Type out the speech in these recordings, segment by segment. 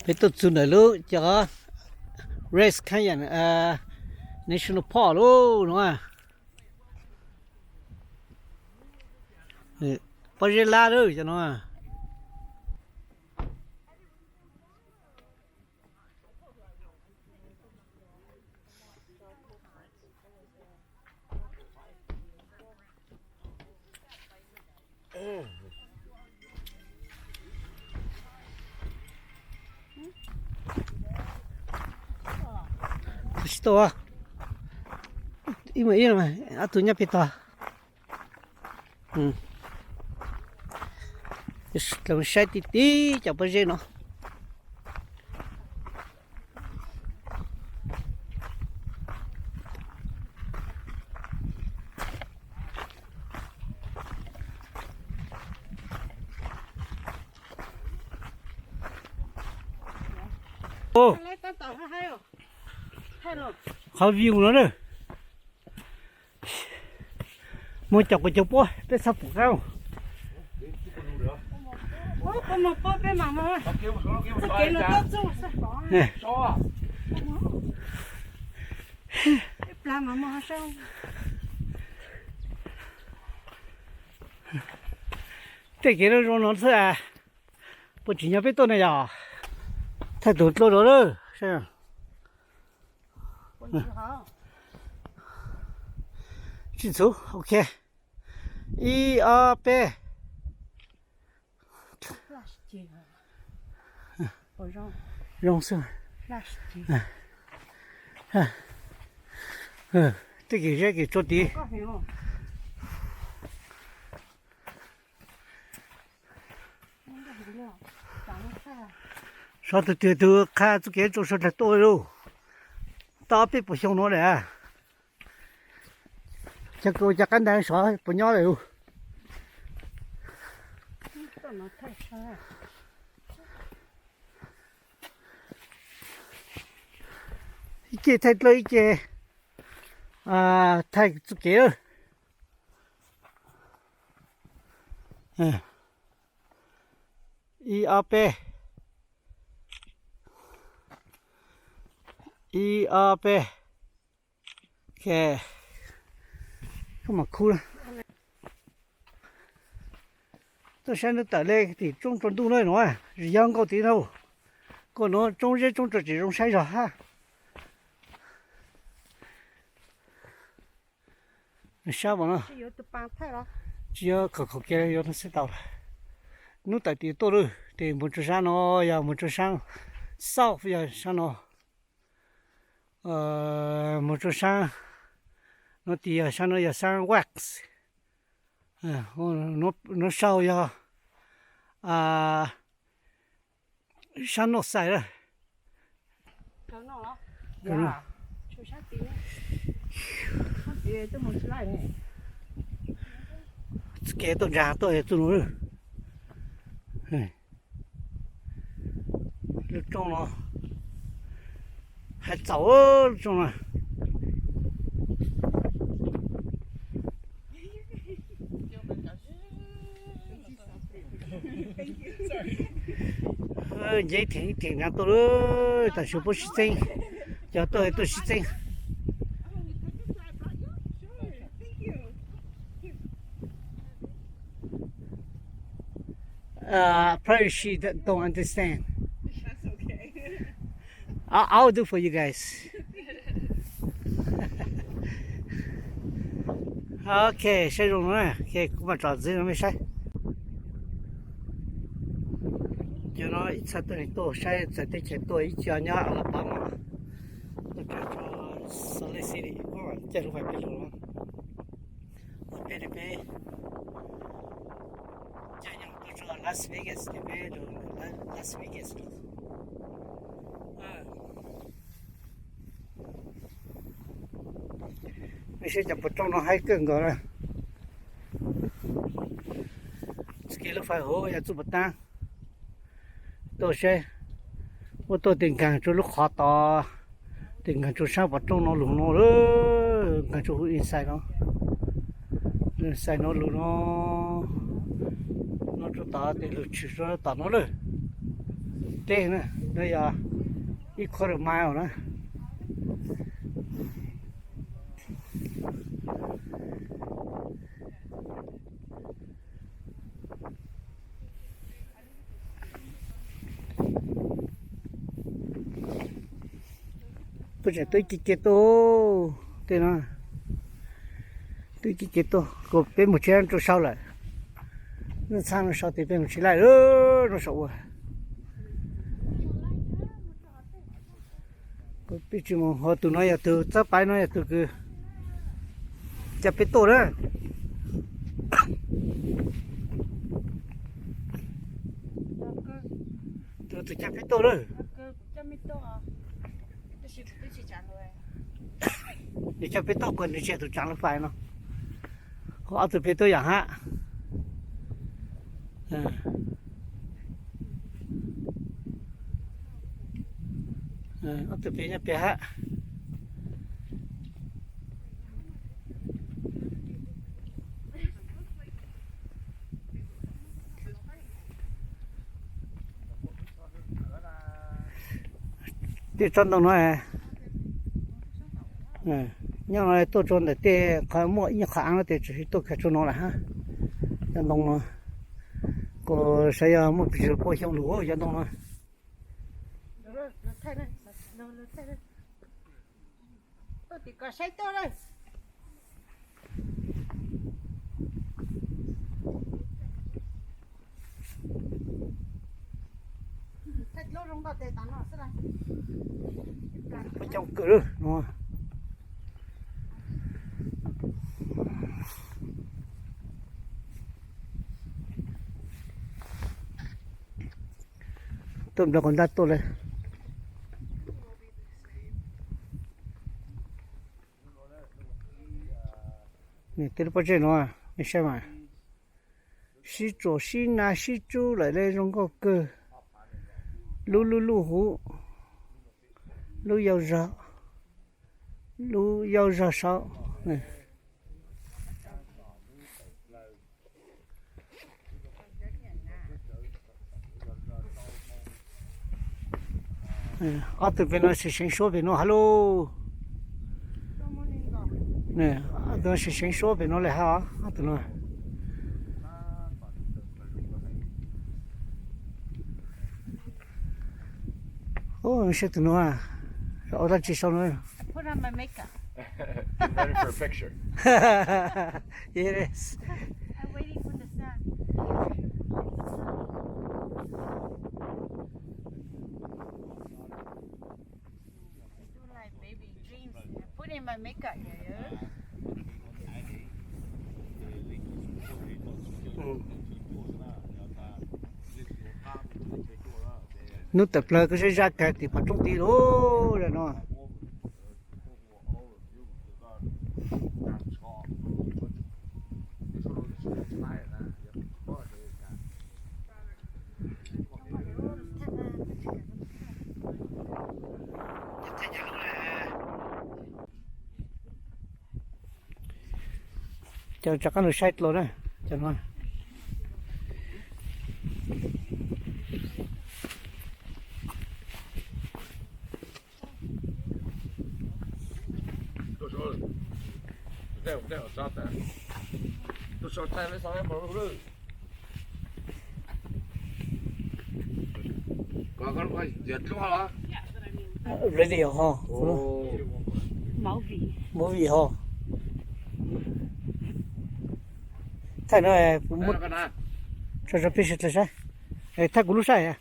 Peb tuaj txug ntawm lub cov Rest Canyon National Park lub no. Pob zeb lab lawm cov no. Tsis tau, ib muaj ib, ob tug nyob pem tod. Saib tib tib cov pob zeb no. Qhov view no na. Muaj caum kuv caug puab peb txhob pum qab. Tej kev no zoo no xwb, puas tsim nyog peb tuaj ne yog? Thaij tus dlua rau lawm. Tsis txhuv, ok. Ib ob peb. Zoo xwb. Tej kev zeb kev tsuag tid. Sov tus twg tus qha txuj kev tso sawv dlawg tuaj lauj. Tau ob peb puas xyoo no lawm. Cov kws ua cov qab ntaug sov puas nyob lawm. Ib ce thaij dlawb ib ce thaij txuj kev. Ib ob peb, ib ob peb. Ok, koj mam khub. Tuaj saib nws tawm le tim roob tsaus ntuj na no, tsis yog nkaus tid na. Koj no roob zeb roob tsuas tsis zoo saib zog hab. Sab no tsis yog khaum khaum kiag yuav no xwb tau lawm. Hnub tawm tim tuaj lawm ces mus rau sab no, yog mus rau sab south yog sab no, mus rau sab no tim yog sab no yog sab west, no south yog sab north side lawm. Txuj kev tuaj ntsa tuaj txuj no. Lub rooj no, hais txaus lub rooj no. Nce theem theem na tuaj lawm, tam sim puab sib txeeb, cov tuaj tuaj sib txeeb. Uh, probably she d- don't understand. That's okay. I'll, I'll do for you guys. Ok, saib zoo no, ok, kuv mam tsom ntxiv rau mej saib. Cov no ib txhia tuaj ne tuaj saib txawv teb chaws tuaj ib co nyob Alabama, tuaj txog Salt Lake City, caij lub vais peb lug no. Peb ne peb caij nyob tuaj txog Las Vegas ne peb lug Las Vegas lug. Mej saib cov puas rooj no haib kawg nkaus na. Txuj kev lub fais huv yog txuj puas taab. Tuaj saib, muab tuaj tes nkaag rua lub qhov tod, tes nkaag rua saab puas rooj no lug no, nkaag rua huv inside no, inside no lug no, no rua tod tes lug tshwm rua tom no lawm. Dleb na. No yog ib quarter mile na. Peb tseem twb cia cia tuaj tej no, twb cia cia tuaj kom peb mus tsheb rau sau lawm. Noj tshaj no sau tias peb mus tsheb lawm no saum ua. Peb tsis mus ho tus no yog tus txawb paiv no yog tus kws ca peb tuaj na. Tus tus ca peb tuaj na. Nws ca peb tuaj kuas nws tsis yog tus tsaav lub fais no. Ho ob tug peb tuaj yam hab. Ob tug peb nyob peb hab. Tej tsob ntoo no, nyob no tuaj tsuas ntawm tej qhov muaj ib nyuag qhov aav no tes tsis tuaj kiag tsuas no lawm hab. Cov ntoo no kuv xav yog muaj pes tsawg pua xyoo lug cov ntoo no. Tuaj tim ko saib tuaj lawm. Peb coob kawg no. Tuaj nplog quas ntaj tuaj lawm. Tej lub pob zeb no, nej saib mas, sib tsuas sib nab sib tsub lawm le zoo nkauj kawg. Lub lub lub huv, lub yau zog, lub yau zog saud. Ob tug pem no seev seev suab pem no hab lauj. Ob tug seev seev suab pem no lawm hab, ob tug no. Saib tus no, ua dab tsi sau no. Yes. Hnub tawm plawg kuj zaj zaj kag tim pov roob tid lauj no. Cov rov qab los saib dlua na, cov no. Ready ho. Movie ho. Thaij no, tso tso peb sawv daws saib. Thaij kuv lub saib.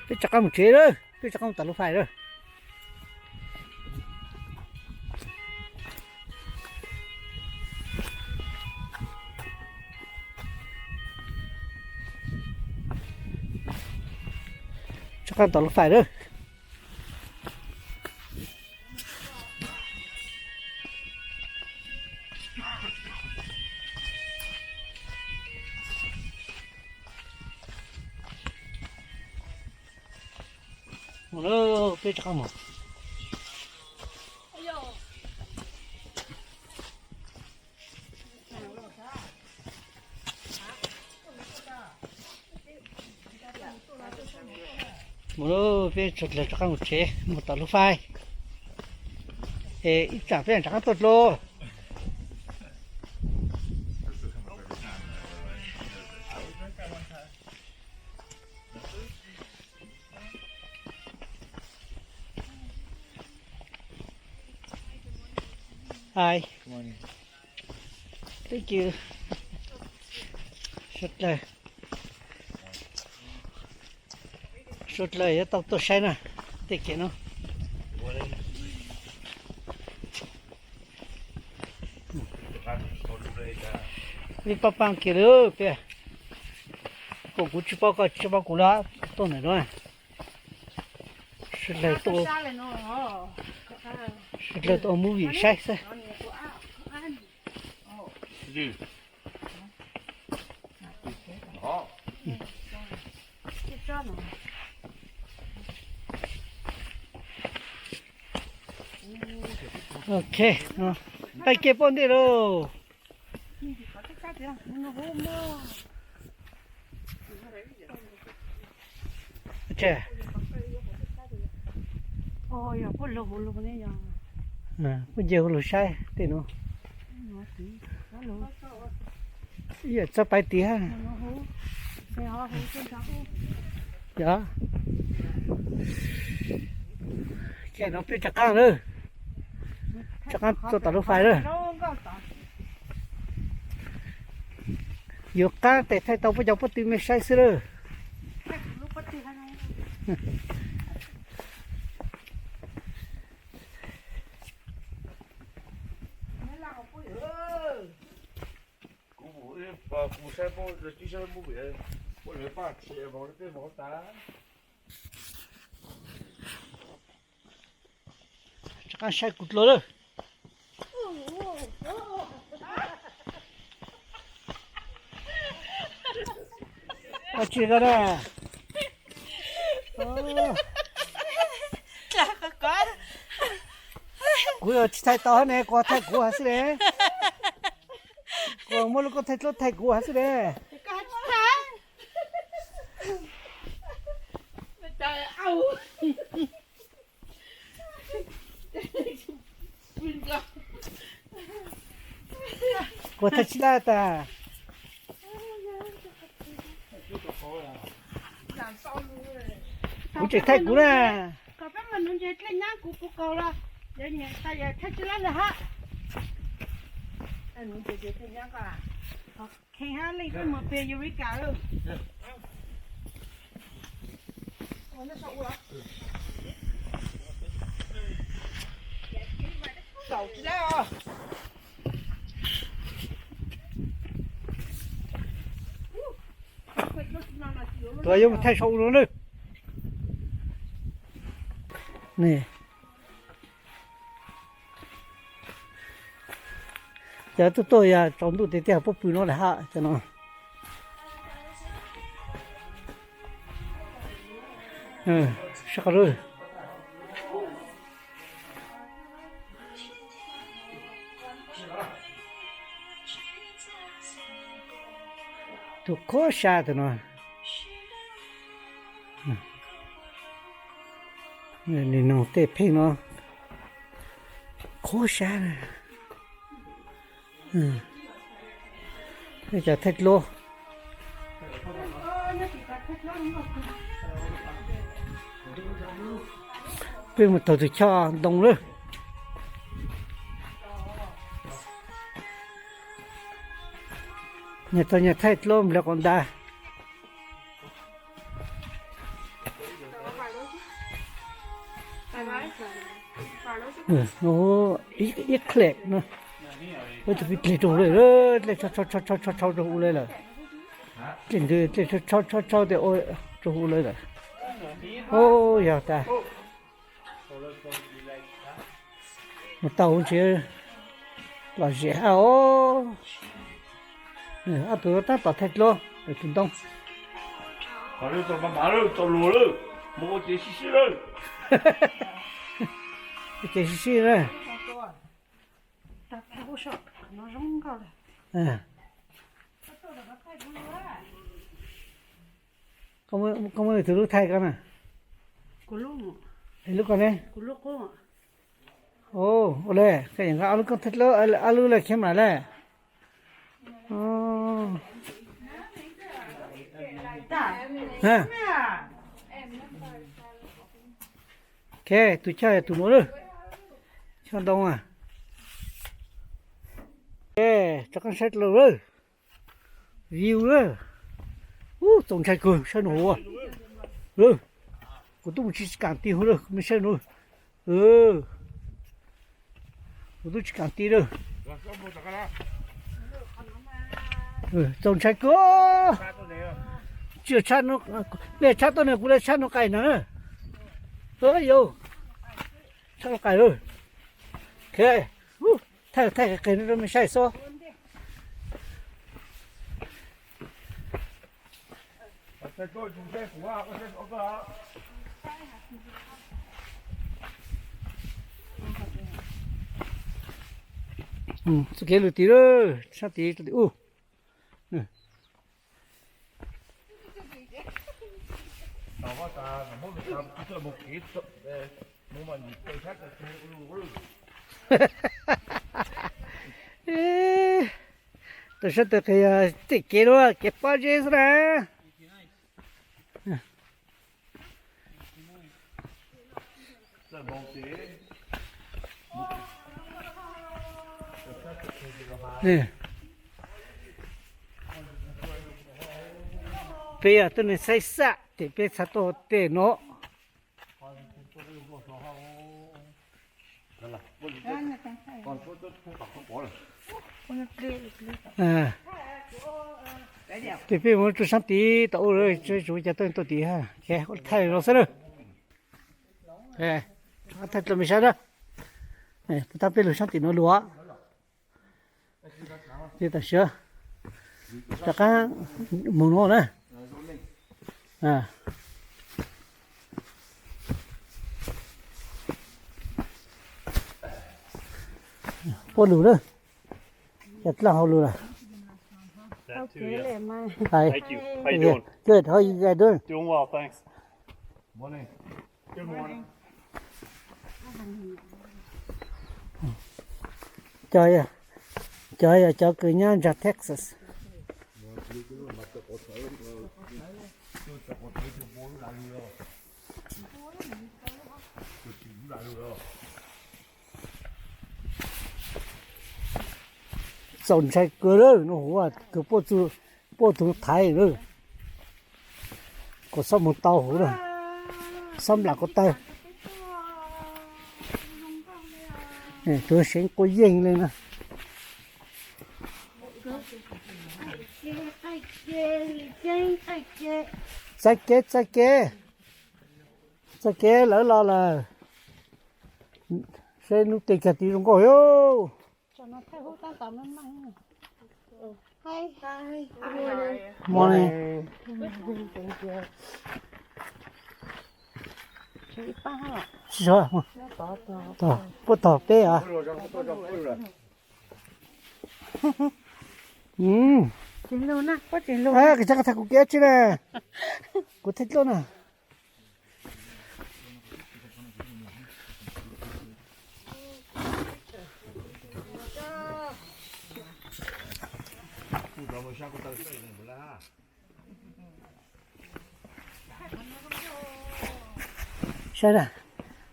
Peb rov qab mus tsev lawm, peb rov qab mus tom lub fais lawm. Rov qab tom lub fais lawm. Mus lawm, peb rov qab mus. Mus lauj, peb txhua tus rov qab mus tsev, mus tom lub fais. Es ib tsam peb rov qab tuaj dua. Hi. Thank you. Suav dlawg, suav dlawg yuav tau tuaj saib na, tej kev no. Ib pab pab kiag lawm peb. Kuv, kuv tsis paub koj tsis paub kuv los tuaj ntawm no. Suav dlawg tuaj, suav dlawg tuaj ua movie saib xwb. Ok, no, nqaij kiag poj ntej lauj. Kuj nce hauv lug saib tej no. Ib yam txog pais tid ha. Yog, ces no peb rov qab lawm, rov qab tuaj tom lub fais lawm. Yuav qab tes thaij tau peb cov pob tw me saib xwb lawm. Kuv, kuv saib, kuv saib mus, ua lawv paj tsis vauv, tej vauv tas. Rov qab saib kuv dlua lawm. Ua tsi ko na? Kuv tsis thaij tau ne, kuv thaij kuv hais xwb ne. Kuv muab lub koj thaij dluab thaij kuv hais xwb ne. Kuv thaij tsis laj tas. Kuv tseem thaij kuv na. Kom peb mus nuv ntses dlej nyab kuv, kuv kaus los. Yog nyiam tas yog thaij tsis laj lawm hab. Nuv ntses dlej nyab ko. Kheev hab leej twg mus pem Eureka lawm. Kaus tsis laj os. Tuaj yuav mus thaij saum no na. Cov tuaj tuaj yog tsaus ntuj tiag tiag puab pw no lawm hab cov no. Saib qhov lub, tus qhuav sab tus no. Nim no tej pheej no qhuav sab na. Cov thaij dluab. Peb mus taug tus choj ntoo lawm. Nyias tau nyias thaij dluab nplawg quas ntas. Ib qheb no, tus dlej rau hauv lawm, dlej tshau tshau tshau tshau rau hauv lawm lawm. Dlej ntawd dlej tshau tshau tshau tshau tias ua rau hauv lawm lawm. Ub, yog tas. Mus tau ntsis lom zem hab os. Ob tug tab tom thaij dluab tus ntoo. Ces sib sib na. Koj muaj leej twg lub thaij koj na? Lub koj ne? Ua le, koj yeem nqa ob lub koj thaij, ob lub le khiav mam le. Ok, tus choj yog tus nuav lawm. Choj ntoo a. Rov qab saib dlua lawm. View lawm. Ub, txaus ntshai kawg, saib nuav huv. Kuv tub mus tsis kam ti huv lawm, kuv saib nuav. Kuv tub tsis kam ti lawm. Txaus ntshai kawg. Tsis tshaj, nej tshaj tuaj ne, kuv le tshaj nuav qais na. Yog, tshaj nuav qais lawm. Thaij, thaij qis qis no rau mej saib xwb. Txoj kev lug tid lawm, sab tid ub. Tau sab tawm qis, tej kev lub kev pob zeb xwb na. Peb yog tuab neeg saib xab tes peb txhad tuaj tej no. Ces peb mus rau sab tid tom ub lawm, tsuas cov tuaj tuaj tid, thaij no xwb na. Thaij rau mej saib na. Puas tau peb lug sab tim no lug. Ces tam sim rov qab mus no na. Puab lug na. Cov dlaab hauv lug lawm. Good, how you guys doing? Doing well, thanks. Cov, cov yog cov kws nyob ntsa Texas. Txaus ntshai kawg lawm, nub huv kws puab tug thaiv lawm, kuv xob mus tau huv lawm, xob nplam kuv tawg. Tus seev quas yeej li na. Txaij kev, txaij kev, txaij kev, lawv los lawm. Seb nub tej kag tid zoo nkauj. Morning. Tsis, puab tog peb os. Koj txhob thaij kuv kiag tsi na, kuv thaij dlua na. Saib na,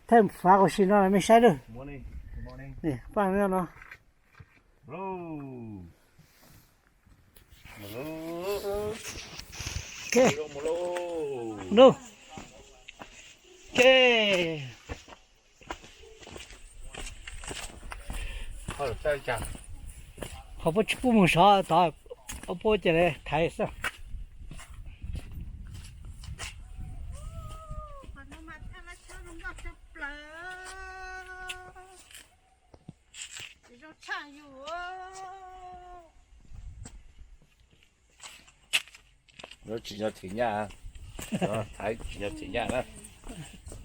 thaij fav kuv si no mej saib na. Paj no. Ok. Qhov puab tsis pub mus sov tod, puab ces thaiv xwb. Tsim nyog them nyaj,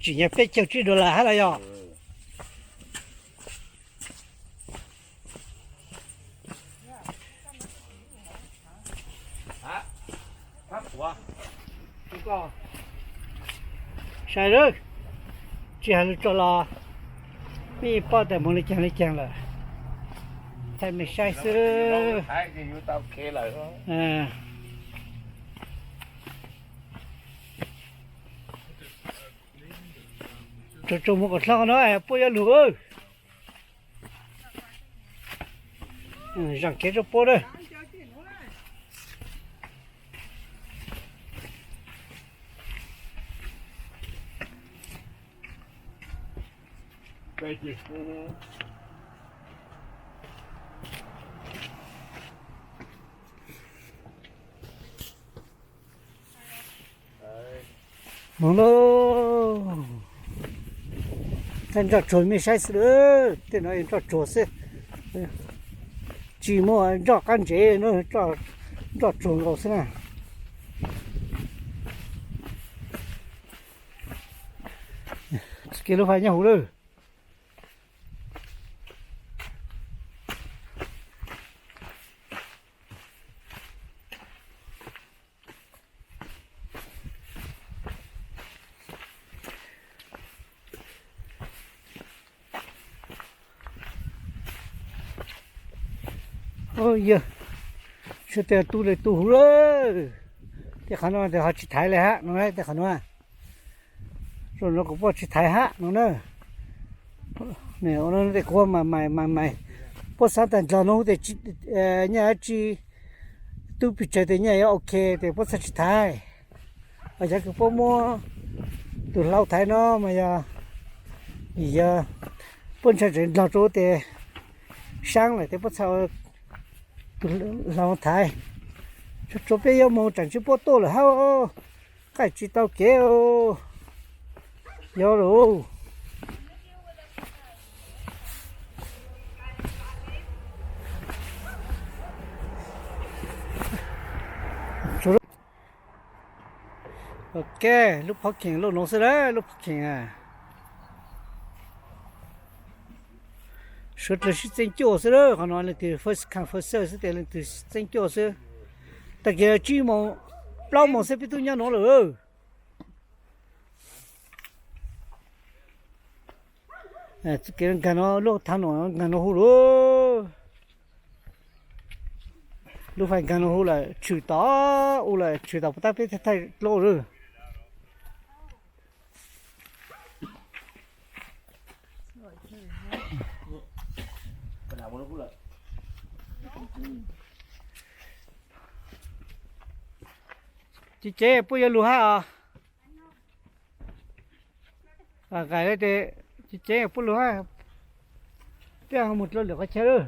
tsim nyog peb caug tsib dollar hab los yog. Saib lawm, tsis hais lus tso los, mej poj tas moog le caag le caag lawm, thaij mej saib xwb. Tsuas tsuas moog kom dlhau no, puab yuav lug. Zaam kev rua puab na. Moog lauj. Thaij nroj tsuag mej saib xwb, tej no nroj tsuag xwb, tsis muaj nroj qab ntsev, nroj tsuag nkaus xwb na. Kev lub fais nyob huv lawm. Yog, sawv daws tu le tu huv lawm. Tej qhov no tes ho tsis thaiv le hab no, tej qhov no, zaum no kuv puab tsis thaiv hab no na. Tes kuv mas mais mais mais, puab xav tas ndlog no huv tes nyaj dab tsi, tub pes tsawg tes nyaj yuav ok tes puab txhaj tsis thaiv. Yog kws puab muab tus hlau thaiv no mas yog, yog puab ntshai tseem ndlog rua tes saab lawm tes puab txhaj tus hlau thaiv. Tsuas peb yuav moog tseem tsis puab tuaj lawm hab, qaij tsis tau kev. Yog lauj. Ok, lub parking lub nuav xwb na, lub parking a. Suav dlawg sib txeeb cuaj xwb na, qhov no leej twg first come first serve xwb tes leej twg txeeb cuaj xwb. Tag kis tsib moos plaub moos xwb peb tub nyob nuav lawm. Kev nkag no lub thav nom nkag no huv lawm. Lub fais nkag no huv lawm, tshwm tom u lawm, tshwm tom puag ta peb thaij dlua lawm. Tsis ceev puab yuav lug hab os. Tsis ceev puab lug hab. Peb ho moog dlua lwm qhov chaw lawm.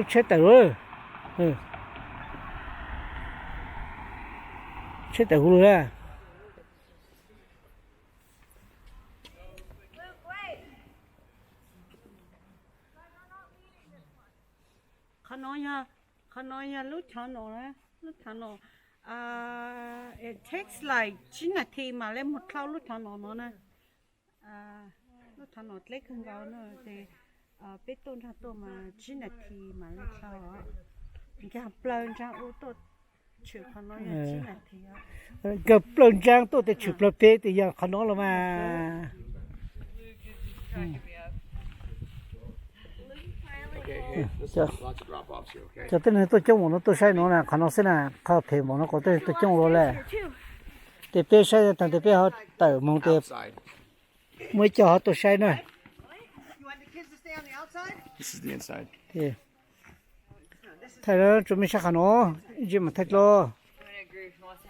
Tsheb tawm lawm. Tsheb tawm huv lawm. Qhov no yog, qhov no yog lub chav nom na, lub chav nom. It takes like tsib nas this mam le moog dlhau lub chav nom no na. Lub chav nom dleb kawg nkaus no ces peb tuaj nraag tuaj mas tsib nas this mam le dlhau. Nkag plaws ntsaag ua tuaj tshwm qhov no yog tsib nas this. Nkag plaws ntsaag tuaj tes tshwm plaws peb tes yog qhov no los mas. Cov tib neeg tuaj coob npaum no tuaj saib no na, qhov no xwb na, qhov phem npaum no kuv tib neeg tuaj coob ua luaj le. Ces peb saib taag tes peb ho tawm moog tes muaj ib co ho tuaj saib na. Thaij tsuas mej saib qhov no, ib ntsis mam thaij dlua.